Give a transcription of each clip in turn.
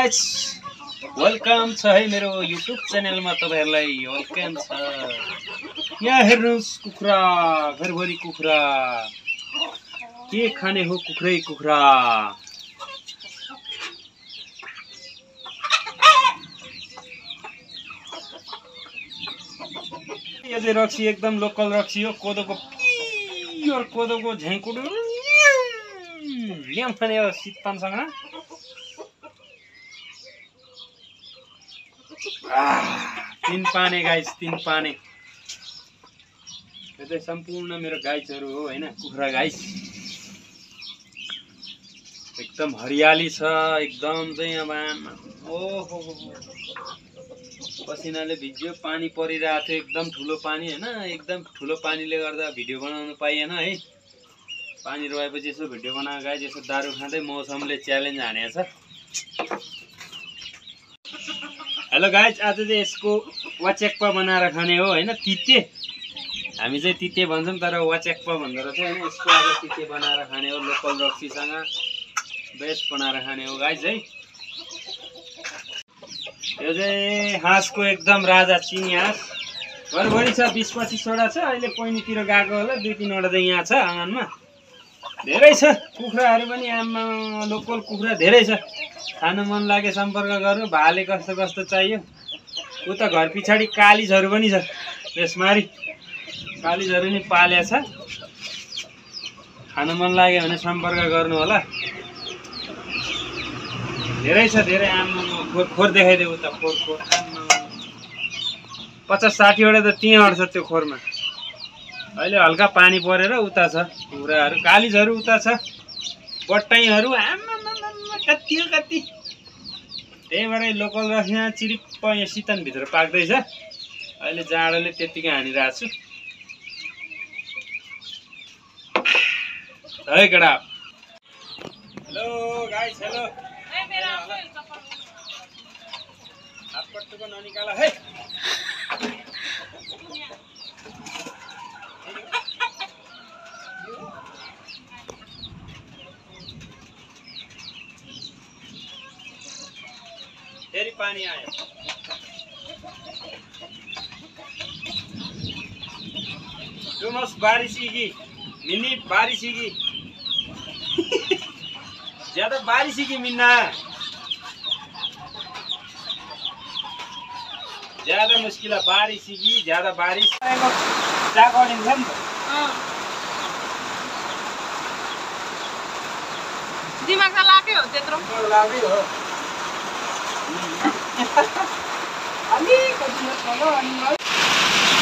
Guys welcome छ है मेरो युट्युब च्यानलमा तपाईहरुलाई वेलकम छ। यहाँ हेर्नुस् कुखुरा घरभरि कुखुरा के खाने हो कुखुरै कुखुरा। यो चाहिँ रक्सी एकदम लोकल रक्सी हो कोदोको प्योर कोदोको झैकुडो ल्याम खाने हो शीतलसँग। तीन पाने गाइस तीन पाने यो चाहिँ सम्पूर्ण मेरो गाइसहरु हो हैन कुखुरा गाइस। एकदम हरियाली छ एकदम चाहिँ अब ओहो पसिनाले भिज्यो पानी परिरहेको थियो एकदम ठुलो पानी हैन एकदम ठुलो पानीले गर्दा भिडियो बनाउन पाइएन है। पानी रोएपछि यसो भिडियो बनाएको गाइस यसो दारु खाँदै मौसमले च्यालेन्ज हानेछ। हेलो गाइस आज चाहिँ यसको वाचेक्पा बनाएर खाने हो हैन तिते हामी चाहिँ तिते भन्छौं तर वाचेक्पा भन्दो रहेछ हैन। यसको आज तिते बनाएर खाने हो लोकल रक्सीसँग बेस्ट बनाएर खाने हो गाइस है। यो चाहिँ हाँसको एकदम राजा चिनी हाँस घरभरि छ 20-25 वटा छ। अहिले पैनीतिर गएको होला 2-3 वटा चाहिँ यहाँ छ आँगनमा धेरै छ कुखुराहरु पनि आमा लोकल कुखुरा धेरै छ। खान मन लागे सम्पर्क गर्नु भाले कस्तो कस्तो चाहियो। उता घर पिछाडी कालिजहरु पनि छ यसमारी कालिजहरु नि पाल्या छ। खान मन लाग्यो भने सम्पर्क गर्नु होला धेरै छ धेरै आमा खोर देखाइदे उता खोर 50-60 वटा त त्यहाँ अड्छ त्यो खोरमा। अहिले हल्का पानी परेर उता छ कुखुराहरु कालिजहरु उता छ बट्टाइहरु आमा कति हो कति। त्यही भएर लोकल रक्सीमा चिरिप्प यहाँ शीतन भित्र पाक्दै छ। अहिले जाडोले त्यतिकै हानिरहेको छु है केटा। हेलो गाइस हेलो हातपट्टुको ननिकाला है। फेरि पानी आयो डुमस बारिशी मिनी बारिशी ज्यादा बारिशी की मिन्ना ज्यादा मुस्किल है बारिशी की ज्यादा बारिश जागरिन्छ नि त दिमागमा लाग्यो त्यत्रो लाग्यो हो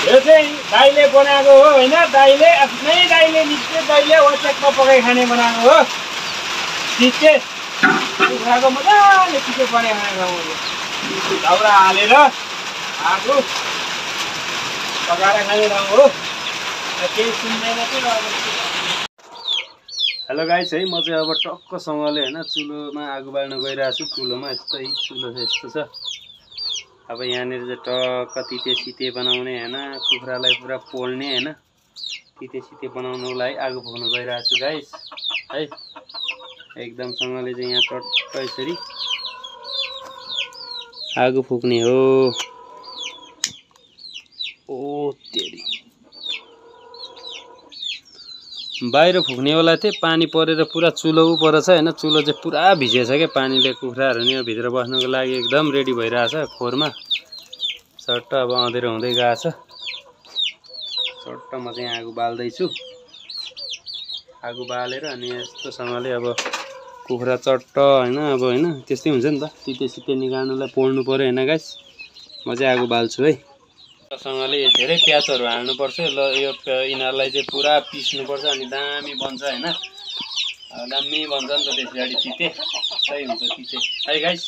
यो चाहिँ दाइले बनाएको हो हैन दाइले आफ्नै दाइले निस्के दाइले वाचेकमा पकाइ खाने बनाएको हो तिते कुखुराको मजाले तिते बनाइ खाने हो। दाउरा हालेर आगो पकाएर खाने ठाउँ हो केही सुन्दैन थियो। हेलो गाइस है म चाहिँ अब टक्कसँगले हैन चुलोमा आगो बाल्न गइरहेको छु। चुलोमा यस्तै चुलो छ यस्तो छ। अब यहाँनिर चाहिँ टक्क तिते सिते बनाउने हैन कुखुरालाई पुरा पोल्ने हैन तिते सिते बनाउनलाई आगो फुक्न गइरहेको छु गाइस है। एकदमसँगले चाहिँ यहाँ टक्क यसरी आगो फुक्ने हो। ओ तेरी बाहिर फुक्ने वाला थिए पानी परेर पुरा चुलो उपर छ हैन चुलो चाहिँ पुरा भिजेछ के पानीले। कुखुराहरु नि भित्र बस्नको लागि एकदम रेडी भइरहेछ खोरमा सट्ट अब अँधेरो हुँदै गएछ। सट्ट म चाहिँ आगो बाल्दै छु आगो बालेर अनि यस्तोसँगले अब कुखुरा चट्ट हैन अब हैन त्यस्तै हुन्छ नि त तिते सिते निकाल्नलाई पोल्नु पर्यो हैन गाइस। म चाहिँ आगो बाल्छु है सँगले धेरै प्याजहरु हाल्नु पर्छ ल यो यिनीहरुलाई चाहिँ पुरा पिस्नु पर्छ अनि दामी बन्छ हैन दामी बन्छ नि त त्यसैगरी तिते सही हुन्छ तिते है गाइस।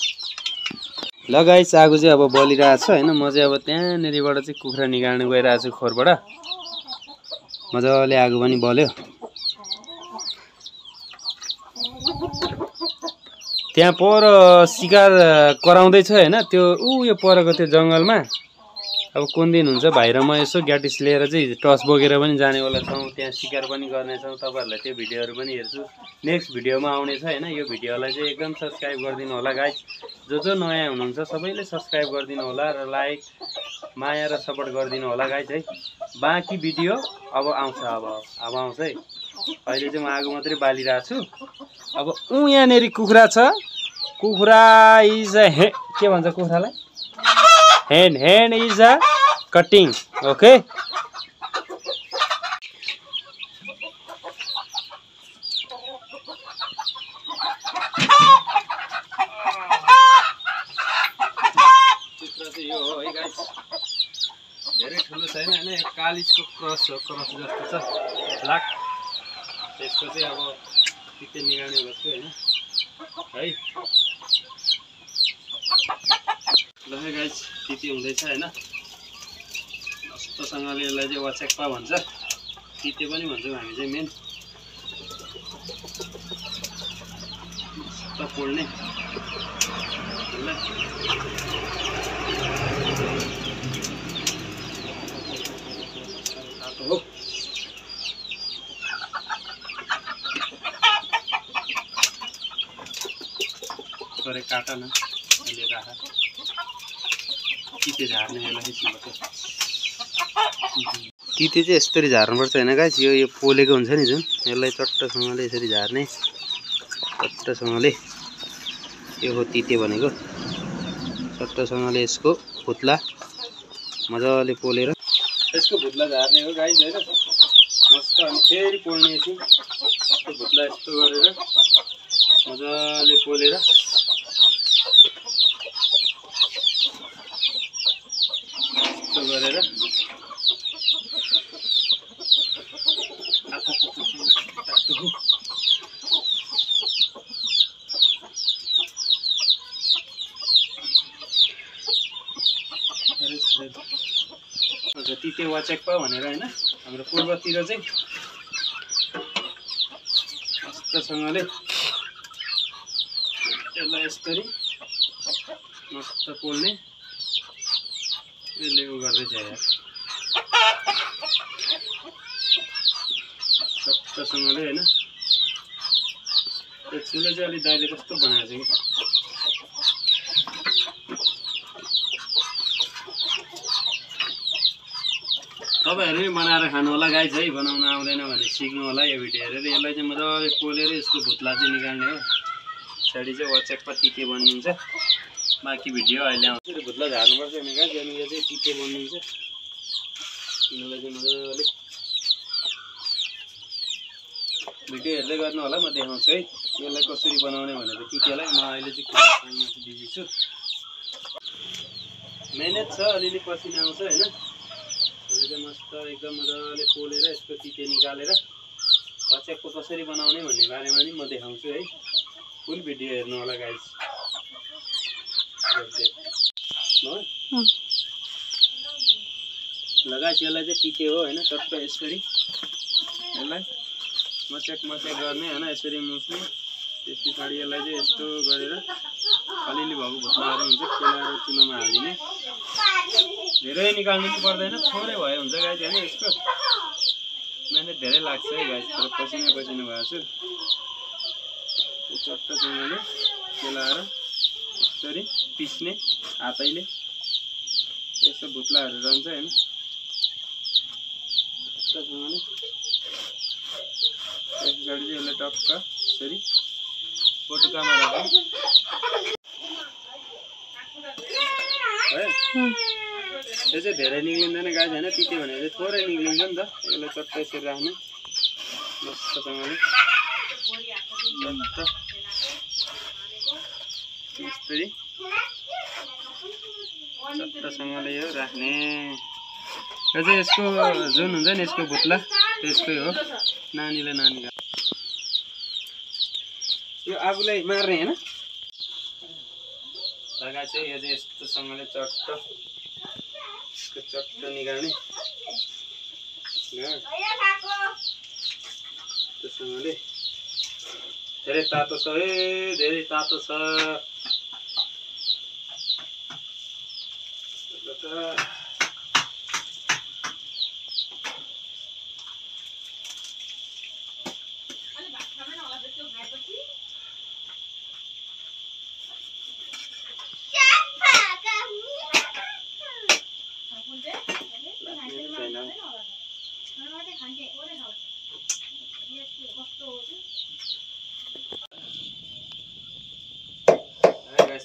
ल गाइस आगो चाहिँ अब बलिरहेको छ हैन म चाहिँ अब त्यहाँनेरिबाट चाहिँ कुखुरा निकाल्न गइरहेको छु खोरबाट। मजाले आगो पनि बल्यो त्यहाँ पर शिकार कराउँदै छ हैन त्यो यो परको त्यो जंगलमा अब कुन दिन हुन्छ भाइ र म यसो ग्याटिस लिएर चाहिँ टस बोकेर पनि जानेवाला छौँ, त्यहाँ सिकार पनि गर्नेछौँ। तपाईँहरूलाई त्यो भिडियोहरू पनि हेर्छु। नेक्स्ट भिडियोमा आउनेछ होइन। यो भिडियोलाई चाहिँ एकदम सब्सक्राइब गरिदिनु होला गाइस। जो नयाँ हुनुहुन्छ सबैले सब्सक्राइब गरिदिनु होला र लाइक माया र सपोर्ट गरिदिनु होला गाइस है। बाँकी भिडियो अब आउँछ, अब आउँछ है। अहिले चाहिँ म आगो मात्रै बालिरहेको छु। अब यहाँनिर कुखुरा छ। कुखुरा इज अ के भन्छ कुखुरालाई? Hand is a cutting. Okay. यो हो है गाइस, धेरै ठुलो छैन हैन, यो कालिजको क्रस हो, क्रस जस्तो छ ब्ल्याक। त्यसको चाहिँ अब टिके निकाल्ने गर्छु हैन है। ल है गाइस, तिते हुँदैछ हैन। कस्तोसँगले यसलाई चाहिँ वाचेक्पा भन्छ, तिते पनि भन्छौँ हामी चाहिँ मेन। त पोल्ने तातो हो। गरे काटा न अहिले राखा, तिते झार्ने यसलाई किसिमको। तिते चाहिँ यसरी झार्नुपर्छ होइन गाइस। यो पोलेको हुन्छ नि जुन, यसलाई चट्टसँगले यसरी झार्ने, चट्टसँगले। यो हो तिते भनेको। चट्टसँगले यसको भुत्ला मजाले पोलेर यसको भुत्ला झार्ने हो गाइस होइन। मस्त। अनि फेरि पोल्ने एकछिन, त्यो भुत्ला यस्तो गरेर मजाले पोलेर यस्तो गरेर तिते वाचेक्पा भनेर होइन। हाम्रो पूर्वतिर चाहिँ मस्तसँगले यसलाई यसरी मस्त पोल्ने, यसले उ गर्दैछ यार। चट्टसँगले होइन। यो चुलो चाहिँ अलिक दाइले कस्तो बनाएको छ कि, तपाईँहरू पनि बनाएर खानु होला गाइस है। बनाउन आउँदैन भने सिक्नु होला यो भिडियो हेरेर। यसलाई चाहिँ मजाले पोलेर यसको भुत्ला चाहिँ निकाल्ने हो। पछाडि चाहिँ वाचेक्पा तिते बनिन्छ। बाँकी भिडियो अहिले आउँछ। भुत्ला झार्नुपर्छ होइन गाइस। अनि यो चाहिँ तिते बनिन्छ। यिनीहरूलाई चाहिँ मजाले भिडियो हेर्दै गर्नु होला, म देखाउँछु है यसलाई कसरी बनाउने भनेर। तितेलाई म अहिले चाहिँ बिजी छु। मेहनत छ, अलिअलि पसिना आउँछ होइन। चाहिँ मस्त एकदम मजाले पोलेर यसको तिते निकालेर वाचेक्पा कसरी बनाउने भन्ने बारेमा नि म देखाउँछु है। फुल भिडियो हेर्नु होला गाइस। ल गाइस, यसलाई चाहिँ तिते हो होइन। चट्ट यसरी यसलाई मचेक गर्ने होइन, यसरी मुछ्ने। त्यस पछाडि यसलाई चाहिँ यस्तो गरेर अलिअलि भएको भुत्लाहरू हुन्छ त्यसलाई चुलोमा हालिदिने। धेरै निकाल्नु पनि पर्दैन, थोरै भए हुन्छ गाइस होइन। यसको मेहनत धेरै लाग्छ है गाइस, तर पसिना भएको छु। चट्टसँगले केलाएर यसरी पिस्ने हातैले, यस्तो भुत्लाहरू रहन्छ होइन। चट्टसँगले त्यस पछाडि चाहिँ यसलाई टक्क यसरी बटुकामा राख्ने है। यो चाहिँ धेरै निक्लिँदैन गाइस होइन। तिते भनेको चाहिँ थोरै निक्लिन्छ नि त। यसलाई चट्ट यसरी राख्ने मस्तसँगले, चट्ट यस्तरी चट्टसँगले यो राख्ने। यो चाहिँ यसको जुन हुन्छ नि यसको भुत्ला त्यसकै हो। नानीले यो आगोलाई मार्ने होइन। जग्गा चाहिँ यो चाहिँ यस्तोसँगले चट्ट निकाल्ने त्यस्तोसँगले। धेरै तातो छ है, धेरै तातो छ।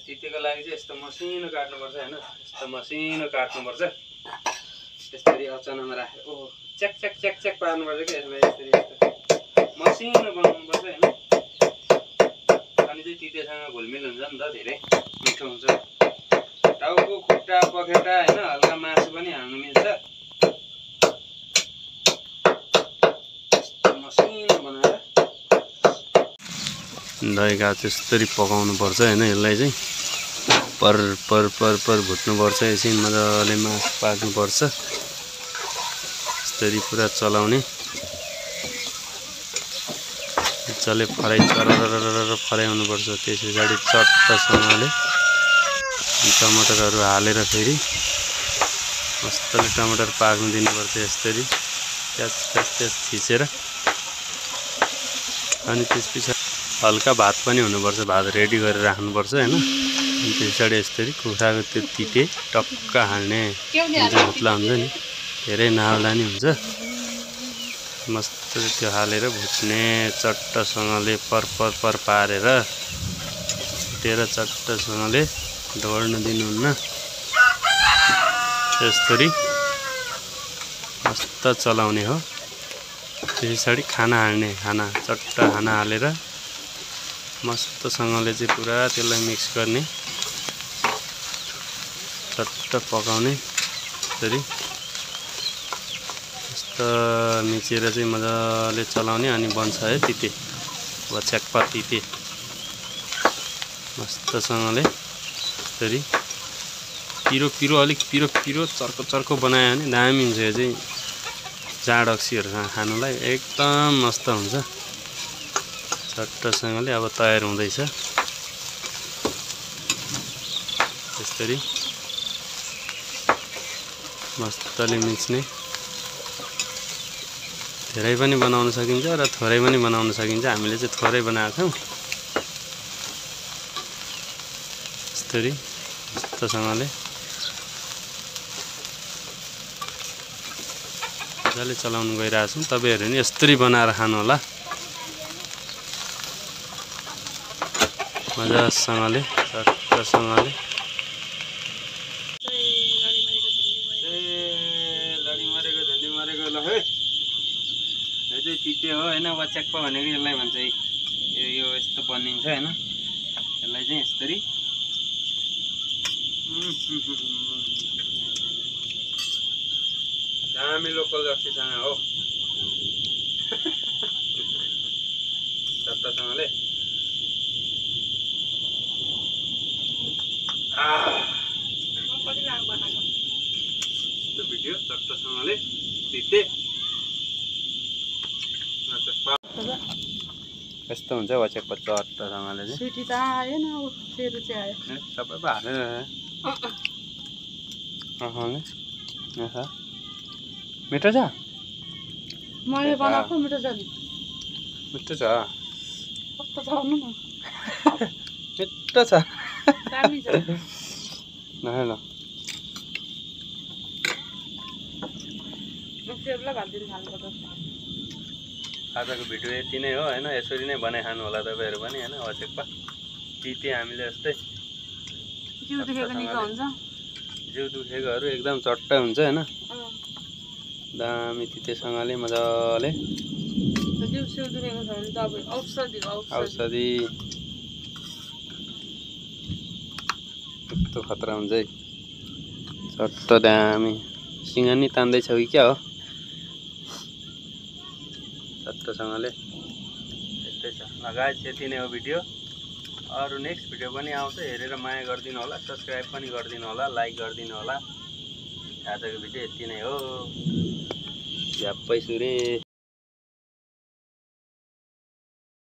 तितेको लागि चाहिँ यस्तो मसिनो काट्नुपर्छ होइन, यस्तो मसिनो काट्नुपर्छ। त्यसरी अचानामा राखेर ओहो च्याक च्याक च्याक च्याक पार्नुपर्छ क्या यसलाई। यसरी मसिनो बनाउनुपर्छ होइन, अनि चाहिँ तितेसँग घुलमिल हुन्छ नि त, धेरै मिठो हुन्छ। टाउको खुट्टा पखेटा होइन, हल्का मासु पनि हाल्नु मिल्छ। मसिनो बनाएर दही घाउ त्यसरी पकाउनु पर्छ होइन। यसलाई चाहिँ पर पर पर पर भुट्नुपर्छ, एकछिन मजाले मासु पाक्नुपर्छ। यसरी पुरा चलाउने, मजाले फ्राई चरर फ्राई हुनुपर्छ। त्यस पछाडि चट्टसँगले टमाटरहरू हालेर फेरि मजाले टमाटर पाक्नु दिनुपर्छ। यसरी प्याज प्याज प्याज थिचेर, अनि त्यस पछाडि हल्का भात पनि हुनुपर्छ, भात रेडी गरेर राख्नुपर्छ होइन। अनि त्यस पछाडि यसरी कुखुराको त्यो तिते टक्क हाल्ने हुन्छ, हुत्ला हुन्छ नि, धेरै नहाल्दा नि हुन्छ। मजाले त्यो हालेर भुट्ने, चट्टसँगले पर पर पर पारेर भुटेर चट्टसँगले ढोड्न दिनुहुन्न। यसरी मस्त चलाउने हो। त्यस पछाडि खाना हाल्ने, खाना चट्ट खाना हालेर मस्तसँगले चाहिँ पुरा त्यसलाई मिक्स गर्ने, चट्ट पकाउने। यसरी मस्त मिचेर चाहिँ मजाले चलाउने, अनि बन्छ है तिते वच्याक्पा तिते। मस्तसँगले यसरी पिरो पिरो, अलिक पिरो पिरो चर्को चर्को बनायो भने दामी हुन्छ। यो चाहिँ जाँड अक्सीहरूसँग खानुलाई एकदम मस्त हुन्छ। चट्टसँगले अब तयार हुँदैछ। यसरी मस्तले मिच्ने, धेरै पनि बनाउन सकिन्छ र थोरै पनि बनाउन सकिन्छ। हामीले चाहिँ थोरै बनाएको छौँ। यसरी मस्तसँगले मजाले चलाउनु गइरहेको छौँ। तपाईँहरू नि यसरी बनाएर खानु होला, मजासँगले चट्टसँगले। लडी मरेको झन्डी मरेको ल है, यो चाहिँ तिते हो होइन, वच्याक्पा भनेको यसलाई भन्छ। यो यस्तो बनिन्छ होइन, यसलाई चाहिँ यसरी दामी लोकल जर्सीसँग हो, चट्टसँगले भिडियो चट्टसँगले तिते यस्तो हुन्छ। वच्याक्पा चट्टसँगले चाहिँ सुटी त आएन, फेरि चाहिँ आयो। सबै पो हालेर मिठो छ। मैले बनाएको मिठो छ नि, मिठो छ, कस्तो छ भन्नु न, मिठो छ, दामी छ। ल आजको भिडियो यति नै हो होइन। यसरी नै बनाइ खानु होला तपाईँहरू पनि होइन। वच्याक्पा तिते हामीले यस्तै जिउ दुखेको निको हुन्छ, जिउ दुखेकोहरू एकदम चट्ट हुन्छ होइन। दामी तितेसँगले मजाले जिउ सिउ दुखेको छ भने दबाई औषधि औषधि यस्तो खतरा हुन्छ है, चट्ट दामी। सिँगानी तान्दैछ कि क्या हो, चट्टसँगले यस्तै छ। गाइस यति नै हो भिडियो। अरू नेक्स्ट भिडियो पनि आउँछ, हेरेर माया गरिदिनु होला, सब्सक्राइब पनि गरिदिनु होला, लाइक गरिदिनु होला। आजको भिडियो यति नै हो। झ्याप्पै सुरे।